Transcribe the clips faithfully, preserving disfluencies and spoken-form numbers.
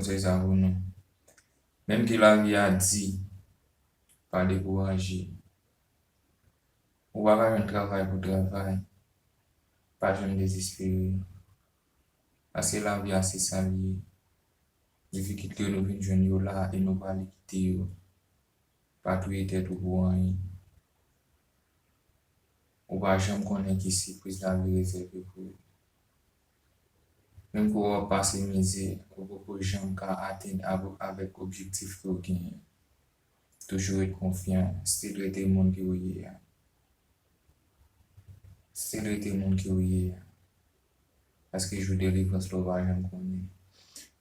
konsèy sa pou nou. Menm ke lavi a di, pa dekouraje. Ou pa ka jwenn travay pou travay, pa janm dezespere. Paske lavi a se sa l ye. Difikilte yo nou vin jwenn yo la e nou prale kite yo. Pa touye tèt ou pou anyen. Ou pa janm konnen ki sipriz lavi rezève pou ou. Menm ke w ap pase mizè, ou poko janm ka atenn avèk objektif ke w genyen. Toujou ret konfyan, still rete moun ke w ye a. Still rete moun ke w ye a. Paske jou delivrans la ou pa janm konnen.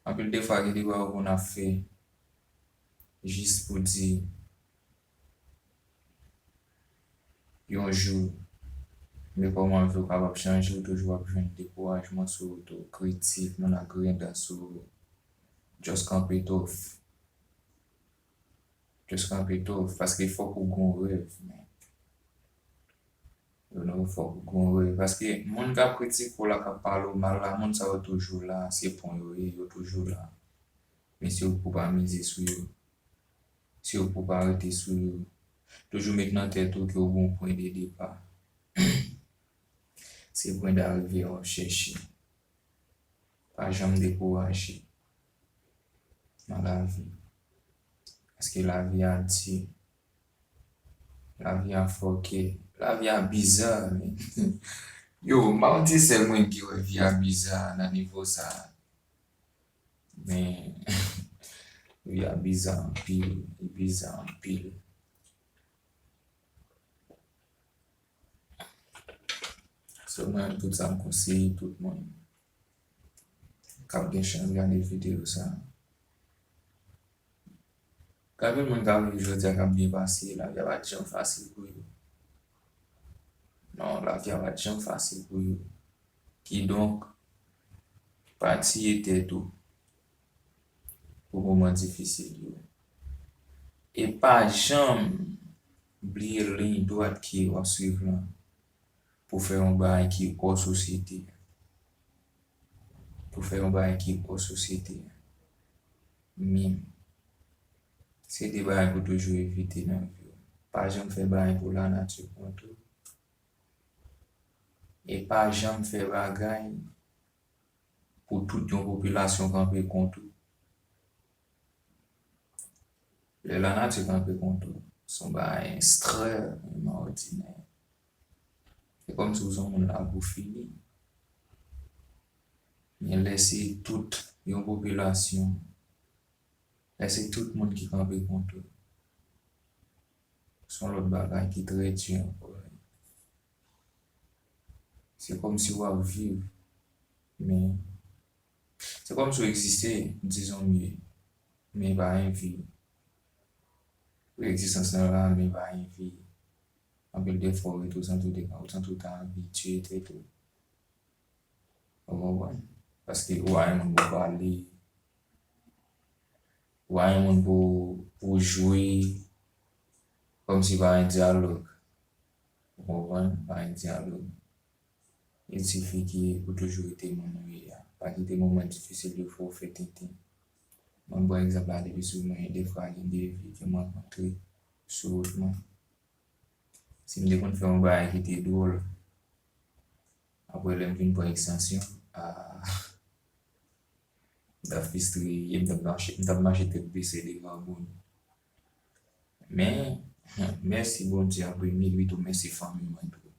Anpil de fwa gen de bagay ou konn ap fè jis pou di yon jou, men kòman vi w kapab chanje, ou toujou ap jwenn dekourajman sou wout ou, kritik, moun ap griyen dan sou ou. Just kanpe tough. Just kanpe tough, paske fòk ou gon rèv, men. You know, fòk ou gon rèv. Paske moun k ap kritike w la, k ap pale w mal la, moun sa yo toujou la, se pon yo ye, yo toujou la. Men se ou k pou pa mize sou yo. Se ou k pou pa rete sou yo. Toujou met nan tèt ou ke w gon pwen de depa. Se pwen darive a w ap chèche. Pa janm dekouraje nan lavi. Paske lavi a di, lavi a fòkè, lavi a biza, men. Yo, m pa konn se sèl mwen ki wè vi a biza nan nivo sa. Men, vi a biza anpil, li biza anpil. So, mwen, tout sa m konseye tout moun k ap gen chans gade videyo sa. Gen anpil moun k ap viv jodi a k ap byen pase, lavi a pa t janm fasil pou yo. Non, lavi a pa t janm fasil pou yo. Kidonk, pa tiye tèt ou pou moman difisil yo. E pa janm bliye liy dwat ke w ap swiv lan pou fè yon bagay ki hors sosyete. Pou fè yon bagay ki hors sosyete. Min. Se de bagay pou toujou evite nan vi w. Pa janm fè bagay pou lanati kont ou. E pa janm fè bagay pou tout yon popilasyon kanpe kont ou. Lè lanati kanpe kont ou, se yon bagay ekstrèmman òdinè. Se kòmsi w se yon moun la pou fini. Men lè se tout yon popilasyon, lè se tout moun ki kanpe kont ou, se yon lòt bagay ki trè di ankò. Se kòmsi w ap viv, men se kòmsi w egziste, dizon mye, men pa gen vi. Ou egzistans lan la, men pa gen vi. Anpil de fwa, ou ret ou santi w te ka, ou santi w ta abitye tèt ou. Ou konprann? Paske ou pa gen moun pou pale, ou pa gen moun pou, pou jwe, kòmsi pa gen dyalòg. Ou konprann? Pa gen dyalòg. Il sifi ke ou toujou rete moun ou ye a. Pa kite moman difisil yo fè w fè tenten. Mwen, bon egzanp la, depi sou mwen, defwa gen de vi ke m rankontre sou wout mwen. Si m te konn fè yon bagay ki te dwòl, apre lè m vin pran ekstansyon, a, m t ap fistre, e m t ap mache, m t ap mache tèt bese devan moun. Men, mèsi Bondye apre mil uit ou mèsi fanmi mwen tou.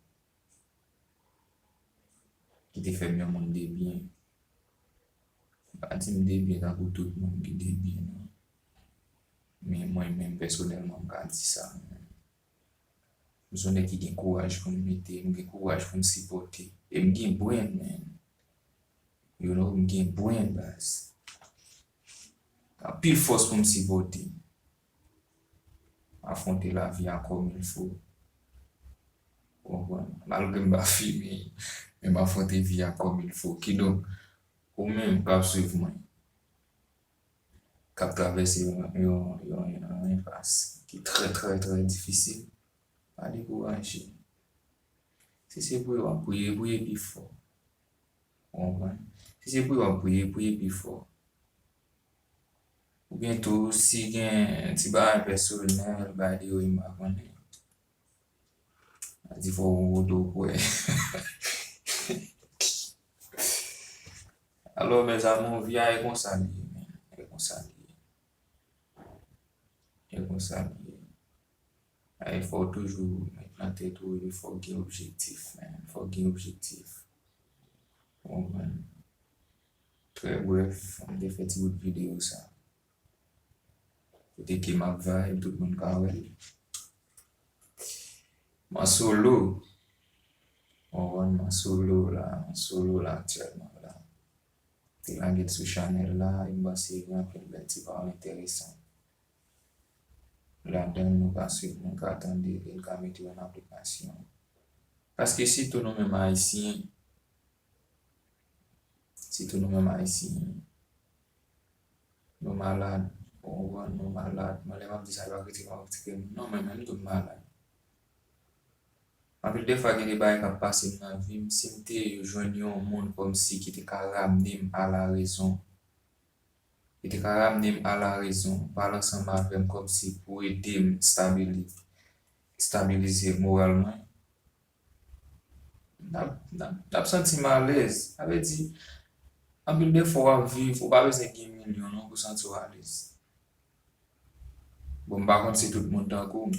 Ki te fè m yon moun de byen. M pa di m de byen tankou tout moun ki de byen, non. Men mwen menm pèsonèlman, m ka di sa. M se yon nèg ki gen kouraj pou m mete, m gen kouraj pou m sipòte. E m gen brenn, man. You know, m gen brenn, baz. Anpil fòs pou m sipòte. Afwonte lavi a kòm il fo. Ou konprann? Malgre m pa fimen, men m afwonte vi a kòm il fo. Kidonk, ou menm k ap swiv mwen, k ap travèse yon, yon, yon, yon enpas ki trè, trè, trè difisil, pa dekouraje. Si se priye w ap priye, priye pi fò. Ou konprann? Si se priye w ap priye, priye pi fò. Oubyen tou, si gen ti bagay pèsonèl, by the way, m pa konnen. Sa di fò w wodo kwè. Alò, mes amours, vi a e konsa li ye, men. E konsa li ye. E konsa li ye. Ay, fò w toujou met nan tèt ou, e fò w gen objektif, men. Fò w gen objektif. Ou konprann? Trè brèf, m te fè ti bout videyo sa. Kote ke m ap vibe, tout moun ka wè l. M an solo. Ou konprann, m an solo la, m an solo la aktyèlman la. Te lage l sou chanèl la, e m panse gen anpil bèl ti pawòl enteresan ladan l, nou ka swiv, nou ka tande, e n ka mete yo an aplikasyon. Paske sitou nou menm Ayisyen, sitou nou menm Ayisyen, nou malad, ou konprann, nou malad. Mwen, lè m ap di sa, yo pa kritike m, yo kritike m. Non, mwen menm tou m malad. Anpil de fwa, gen de bagay k ap pase m nan vi m, si m te jwenn yon moun kòmsi ki te ka ramne m a la rezon, ki te ka ramne m a la rezon, pale ansanm avè m kòmsi pou ede m stabili-, stabilize moral mwen, n ap, n ap, n ap santi m alèz. Sa vle di, anpil de fwa w ap viv, ou pa bezwen gen milyon non pou w santi w alèz. Bon, m pa konn si tout moun tankou m,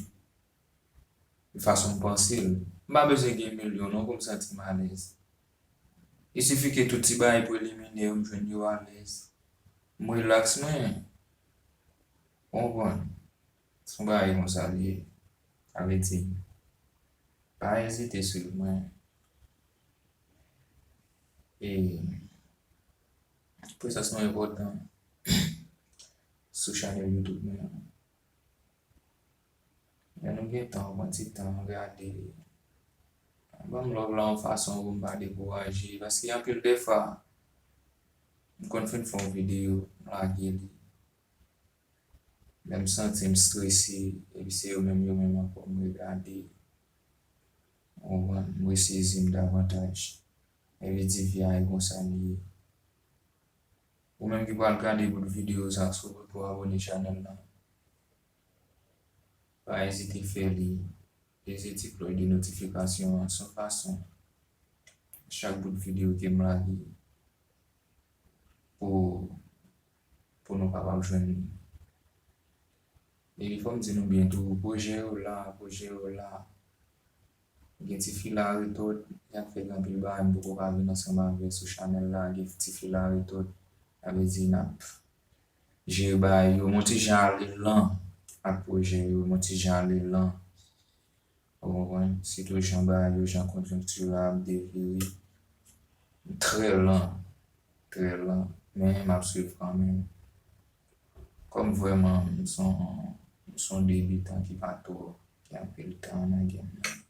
fason m panse l. M pa bezwen gen milyon non pou m santi m alèz. Il sifi ke tout ti bagay preliminè yo, m jwenn yo alèz. M rilaks mwen. Ou konprann? Se yon bagay konsa li ye. Sa vle di, pa ezite swiv mwen. E prezans nou enpòtan sou chanèl YouTube mwen an. Lè nou gen tan, pran ti tan, gade. Ban m love la yon fason pou m pa dekouraje. Paske anpil de fwa, m konn fin fè yon videyo, m lage li. Lè m santi m strese, epi se yo menm, yo menm ankò m regade. Ou konprann? M resezi m davantaj. Epi di vi a e konsa li ye. Ou menm ki pral gade bout videyo sa, si w potko abòne chanèl la, pa ezite fè li. Peze ti klòch de notifikasyon an, se yon fason chak bout videyo ke m lage pou, pou nou kapab jwenn li. Epi fò m di nou byen tou, pwojè yo la, pwojè yo la. Gen ti fil a retòt, y ap fè gen anpil bagay m poko ka vin ansanm avè sou chanèl la, gen ti fil a retòt. Sa vle di n ap jere bagay yo, m on ti jan ale lan ak pwojè yo, m on ti jan ale lan. Ou konprann? Sitou jan bagay yo, jan konjonkti la ap devire. Trè lan, trè lan, men m ap swiv kanmenm. Kòm vrèman, m s on, m s on debitan ki pa twò gen anpil tan nan game nan.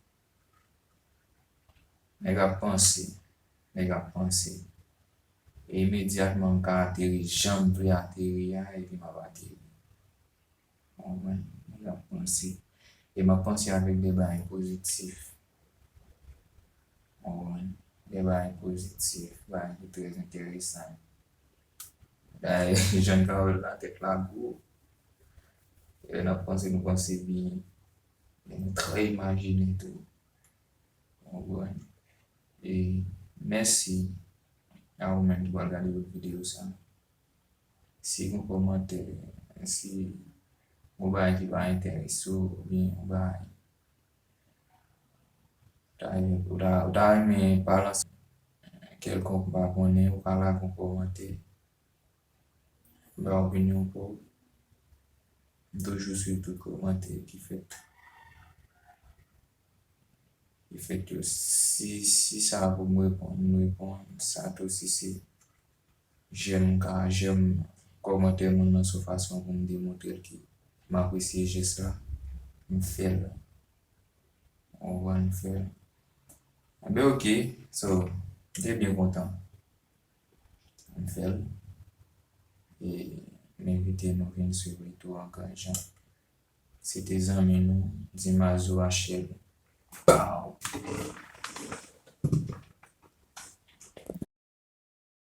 Nèg ap panse, nèg ap panse. E imedyatman m ka ateri jan m vle ateri a, epi m ap ateri. Ou konprann? Nèg ap panse. E m ap panse avèk de bagay pozitif. Ou konprann? De bagay pozitif, bagay ki trè enteresan. Dayè, jan n ka wè l la, tèt la gwo. E lè n ap panse, nou panse byen. Men nou trè imajinè tou. Ou konprann? E mèsi a ou menm ki pral gade videyo sa. Si gen yon kòmantè, si gen yon bagay ki pa enterese w, oubyen yon bagay, ou ta renmen, ou ta, ou ta renmen pale ansanm kèlkonk, m pa konnen, ou ka lage yon kòmantè. Ba opinyon pa w. M toujou swiv tout kòmantè ki fèt. Ki fèt yo. Si, si sa pou m reponn, m reponn. Sa tou, si se jèm, m ka jèm kòmantè moun nan sou fason pou m demontre l ke m apresye jès la. M fè l. Ou konprann, m fè l. Enben, oke. So, m te byen kontan. M fè l. E m envite nou vin swiv li tou an gran jan. Se te zanmi nou, Dimazo H L. Pow!